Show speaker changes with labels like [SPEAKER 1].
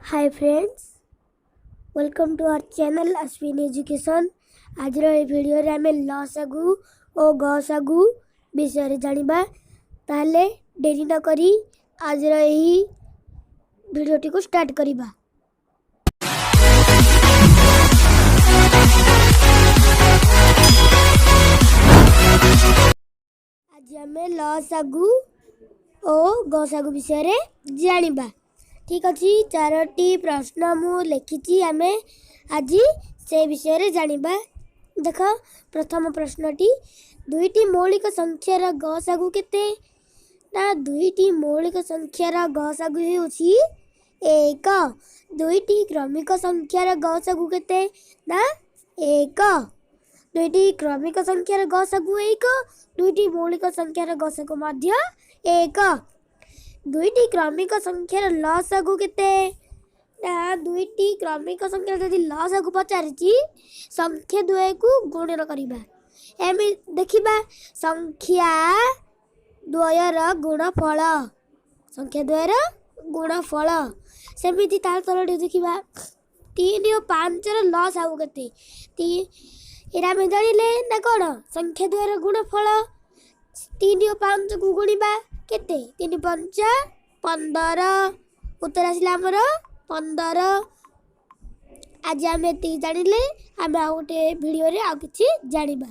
[SPEAKER 1] Hi friends, welcome to our channel Ashwin Education। ଆଜିର ଏହି ଭିଡ଼ିଓରେ ଆମେ ଲସାଗୁ ଓ ଗସାଗୁ ବିଷୟରେ ଜାଣିବା। ତାହେଲେ ଡେରି ନ କରି ଆଜିର ଏହି ଭିଡ଼ିଓଟିକୁ ଷ୍ଟାର୍ଟ କରିବା। ଆଜି ଆମେ ଲସାଗୁ ଓ ଗସାଗୁ ବିଷୟରେ ଜାଣିବା। ଠିକ୍ ଅଛି, ଚାରୋଟି ପ୍ରଶ୍ନ ମୁଁ ଲେଖିଛି, ଆମେ ଆଜି ସେ ବିଷୟରେ ଜାଣିବା। ଦେଖ, ପ୍ରଥମ ପ୍ରଶ୍ନଟି, ଦୁଇଟି ମୌଳିକ ସଂଖ୍ୟାର ଗସାଗୁ କେତେ? ନା, ଦୁଇଟି ମୌଳିକ ସଂଖ୍ୟାର ଗସାଗୁ ହେଉଛି 1। ଦୁଇଟି କ୍ରମିକ ସଂଖ୍ୟାର ଗସାଗୁ କେତେ? ନା, 1। ଦୁଇଟି କ୍ରମିକ ସଂଖ୍ୟାର ଗସାଗୁ 1, ଦୁଇଟି ମୌଳିକ ସଂଖ୍ୟାର ଗସାଗୁ ମଧ୍ୟ 1। ଦୁଇଟି କ୍ରମିକ ସଂଖ୍ୟାର ଲସାଗୁ କେତେ? ନା, ଦୁଇଟି କ୍ରମିକ ସଂଖ୍ୟାର ଯଦି ଲସାଗୁ ପଚାରିଛି, ସଂଖ୍ୟା ଦ୍ୱୟକୁ ଗୁଣନ କରିବା। ଏମିତି ଦେଖିବା, ସଂଖ୍ୟା ଦ୍ୱୟର ଗୁଣଫଳ, ସଂଖ୍ୟା ଦ୍ୱୟର ଗୁଣଫଳ। ସେମିତି ତାର ତଳଟି ଦେଖିବା, 3 ଓ 5ର ଲସାଗୁ କେତେ? ଏଇଟା ଆମେ ଜାଣିଲେ ନା କ'ଣ? ସଂଖ୍ୟା ଦ୍ୱୟର ଗୁଣଫଳ, 3 ଓ 5କୁ ଗୁଣିବା କେତେ? 3 ପଞ୍ଚା 15। ଉତ୍ତର ଆସିଲା ଆମର 15। ଆଜି ଆମେ ଏତିକି ଜାଣିଲେ। ଆମେ ଆଉ ଗୋଟେ ଭିଡ଼ିଓରେ ଆଉ କିଛି ଜାଣିବା।